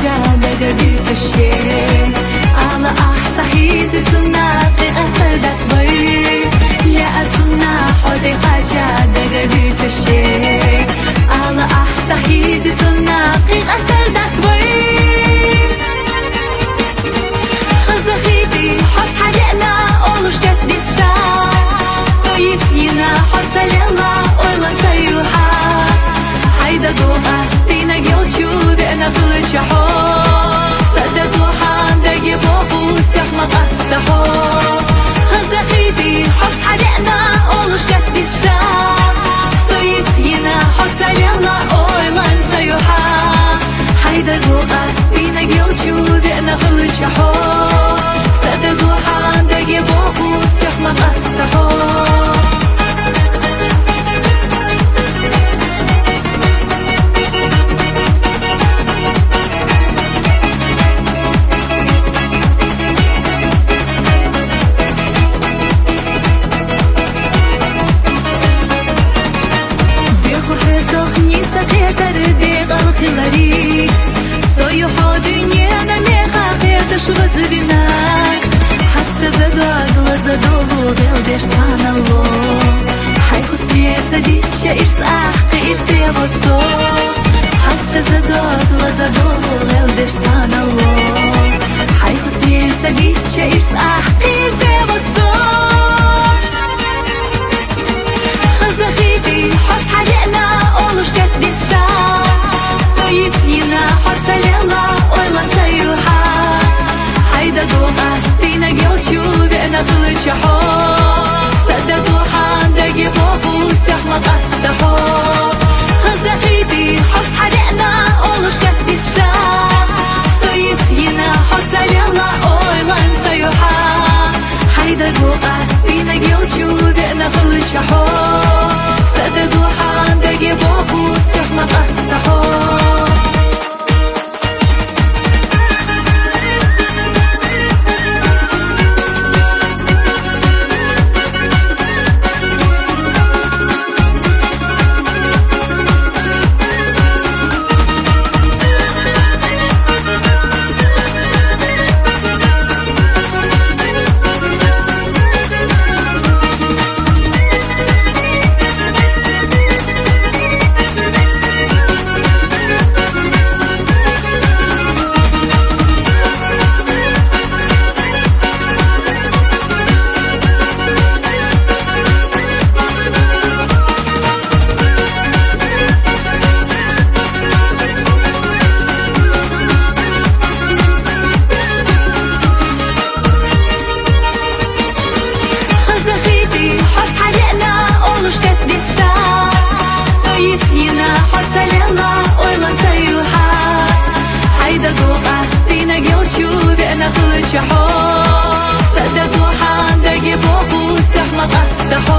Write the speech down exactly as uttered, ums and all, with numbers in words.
Жа дагардуцуше, ала ахь сахьизи цунна къекъастар дац вай. Ля а цунна хьо декъача дагардуцуше, ала ахь сахьизи цунна къекъастар дац вай. Хазахиди хьос хьалена олуш гатдиса. Соиц йина хьо цалела ойлан ца юха. Хьайда гу къастина гелчу вена хулча хьо. Сада гу хьандаги боху сяхма къаста хьо. Хазахиди хьос хьалена олуш гатдиса. Соиц йина хьо цалела ойлан ца юха. Хьайда гу къастина гелчу вена хулча хьо. Сада гу хьандаги боху сяхма къаста хьо. Деху хӀу сохни сакъетар декъал хилари. Сою хьо дунена меха хеташ вазвина. Хьаста задуагла задолу велдеш цанало. Хьай хусмеца дичча ирс ахъи ирсе вацо. Хьаста задуагла задолу велдеш цанало. Хьай хусмеца дичча ирс ахъи ирсе вацо. Хазахиди хьос хьалена олуш гатдиса. Соиц йина хьо цалела ойлан ца юха. Хьайда гу къастина гелчу вена хулча хьо. Сада гу хьандаги боху сяхма къаста хьо. Хазахиди хьос хьалена олуш гатдиса. Соиц йина хьо цалела ойлан ца юха. Хьайда гу къастина гелчу вена хулча хьо. Сада гу хьандаги боху сяхма къаста хьо. Хазахиди хьос хьалена олуш гатдиса. Соиц йина хьо цалела ойлан ца юха. Хьайда гу къастина гелчу вена хулча хьо. Сада гу хьандаги боху сяхма къаста хьо.